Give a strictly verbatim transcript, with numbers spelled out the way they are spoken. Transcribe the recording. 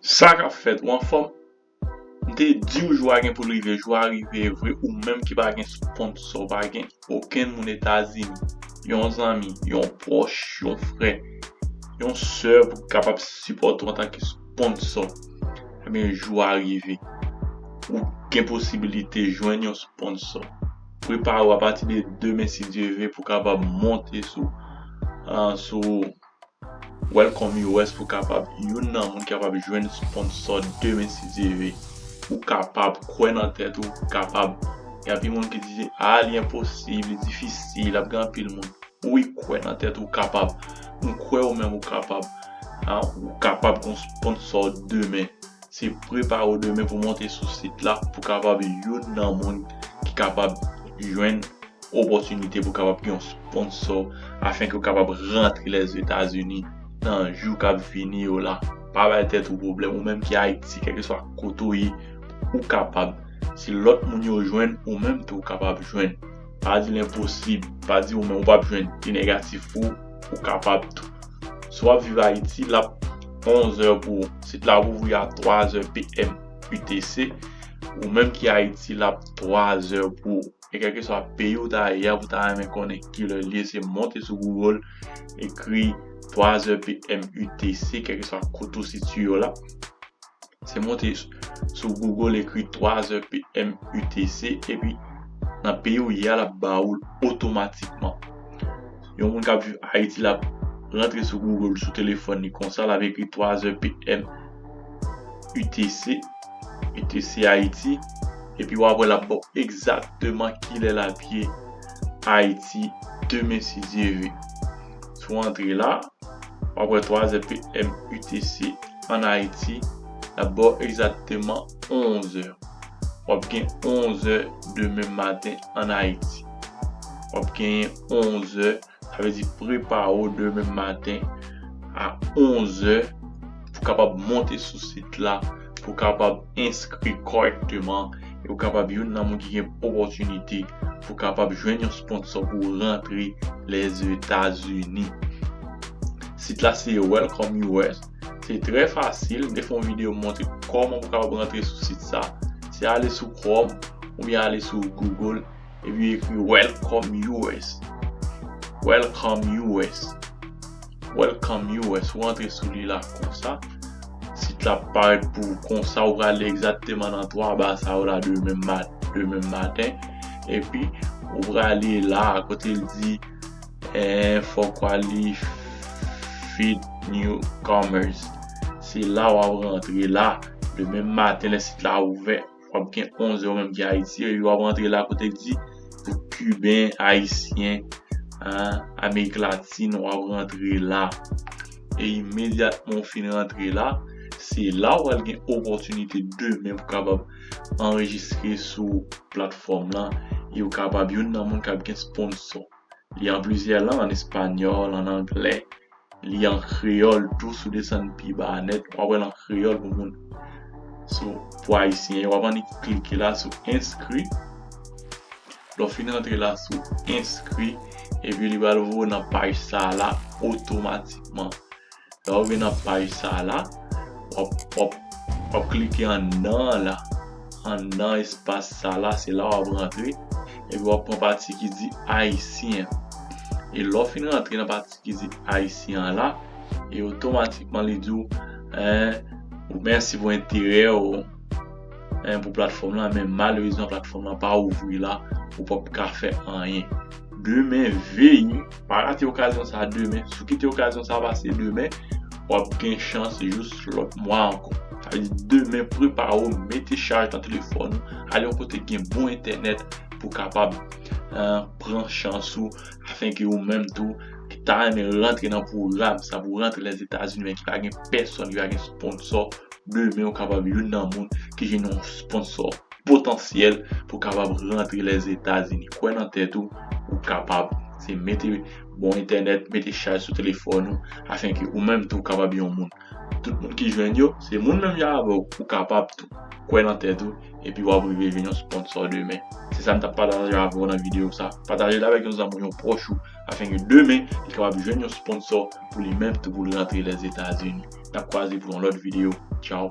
Sa k ap fèt, ou anfòm? M te di w jou a gen pou l rive, jou a rive vre, ou menm ki pa gen sponsò, pa gen okenn moun Etazini, yon zanmi, yon pwòch, yon frè, yon sè pou kapab sipòte w antanke sponsò. Ebyen, jou a rive. Ou gen posibilite jwenn yon sponsò. Prepare w apati de demen, si Dye vle, pou kapab monte sou, ah, sou Welcome U S pou kapab youn nan moun kapab jwenn sponsò demen, si Dye vle. Ou kapab, kwè nan tèt ou, ou kapab. Gen anpil moun ki di, "Ah, li enposib, li difisil, ap gen anpil moun." Wi, kwè nan tèt ou, ou kapab. M kwè ou menm ou kapab. Ah, ou kapab gon sponsò demen. Se prepare w demen pou monte sou sit la, pou kapab youn nan moun ki kapab jwenn opòtinite pou kapab gen yon sponsò, afenke w kapab rantre Lèzetazini nan jou k ap vini yo la. Pa bay tèt ou pwoblèm, ou menm ki Ayiti, kèlkeswa kote w ye, ou kapab. Si lòt moun yo jwenn, ou menm tou ou kapab jwenn. Pa di l enposib, pa di ou menm ou p ap jwenn, li negatif pou ou, ou kapab tou. Si w ap viv Ayiti, l ap onz è pou ou. Sit la ap ouvri a twa è P M U T C. Ou menm ki Ayiti, l ap twa è pou ou. E kèlkeswa peyi w ta ye a, pou ta renmen konnen kilè l ye, se monte sou Google, ekri twa è P M U T C, kèlkeswa kote w sitiye la. Se monte sou Google, ekri twa è P M U T C, epi nan peyi w ye a, l ap ba ou l otomatikman. Yon moun k ap viv Ayiti, l ap rantre sou Google, sou telefòn li konsa, l ap ekri twa è P M U T C, U T C Ayiti, epi w ap wè l ap ba w egzakteman kilè l ap ye Ayiti demen, si Dye vle. Si w antre la, w ap wè twa è P M U T C ann Ayiti, l ap ba w egzakteman onz è. W ap gen onz è demen maten ann Ayiti. W ap genyen onz è, sa vle di prepare w demen maten a onz è pou kapab monte sou sit la, pou kapab enskri kòrèkteman, e ou kapab youn nan moun ki gen opòtinite pou kapab jwenn yon sponsò pou rantre Lèzetazini. Sit la se Welcome U S. Se trè fasil. M te fè yon videyo m montre kòman pou kapab rantre sou sit sa. Se ale sou Chrome oubyen ale sou Google epi ekri Welcome U S. Welcome U S. Welcome U S. Ou antre sou li la konsa. Sit la ap parèt pou ou konsa. Ou prale egzakteman nan twa ba sa yo la demen mat-, demen maten. Epi, ou prale la, kote l di, eh, for qualified newcomers. Se la w ap rantre la. Demen maten, lè sit la ouvè, w ap gen onz è ou menm ki Ayiti, epi w ap rantre la kote l di pou Kiben, Ayisyen, ah, Amerik Latin, w ap rantre la. E imedyatman w fin rantre la, se la w pral gen opòtinite demen pou kapab anrejistre sou platfòm lan e w kapab youn nan moun k ap gen sponsò. Li an plizyè lang, an espanyòl, an anglè. Li an kreyòl tou, si w desann pi ba nèt, w ap wè l an kreyòl pou moun. So, pou Ayisyen yo, w ap annik klike la sou enskri. Lè w fin rantre la sou enskri, epi li pral voye w nan paj sa a la otomatikman. Lè w rive nan paj sa a la, w ap, w ap, w ap klike anndan an la. Anndan espas sa a la, se la w ap rantre. Epi w ap pran pati ki di Ayisyen. E lè w fin rantre nan pati ki di Ayisyen an la, e otomatikman li di w, eh, ou mèsi pou enterè w, eh, pou platfòm lan, men malerezman platfòm lan pa ouvri la, ou p ap ka fè anyen. Demen, veye, pa rate okazyon sa a demen. Si w kite okazyon sa a pase demen, w ap gen chans jis lòt mwa ankò. Sa vle di demen, prepare w, mete chaj nan telefòn ou, ale yon kote k gen bon entènèt pou w kapab, eh, pran chans ou, afenke ou menm tou, ki ta renmen rantre nan pwogram sa, pou rantre Lèzetazini, men ki pa gen pèsòn, ki pa gen sponsò, demen ou kapab youn nan moun ki jwenn yon sponsò potansyèl pou kapab rantre Lèzetazini. Kwè nan tèt ou, ou kapab. Se mete bon entènèt, mete chaj sou telefòn ou, afenke ou menm tou kapab yon moun. Tout moun ki jwenn yo, se moun menm jan avè w, ou kapab tou. Kwè nan tèt ou, epi w ap rive jwenn yon sponsò demen. Se sa m t ap pataje avè w nan videyo sa. Pataje l avèk yon zanmi w, yon pwòch ou, afenke demen, li kapab jwenn yon sponsò pou li menm tou pou l rantre Lèzetazini. N ap kwaze pou yon lòt videyo. Tchaw.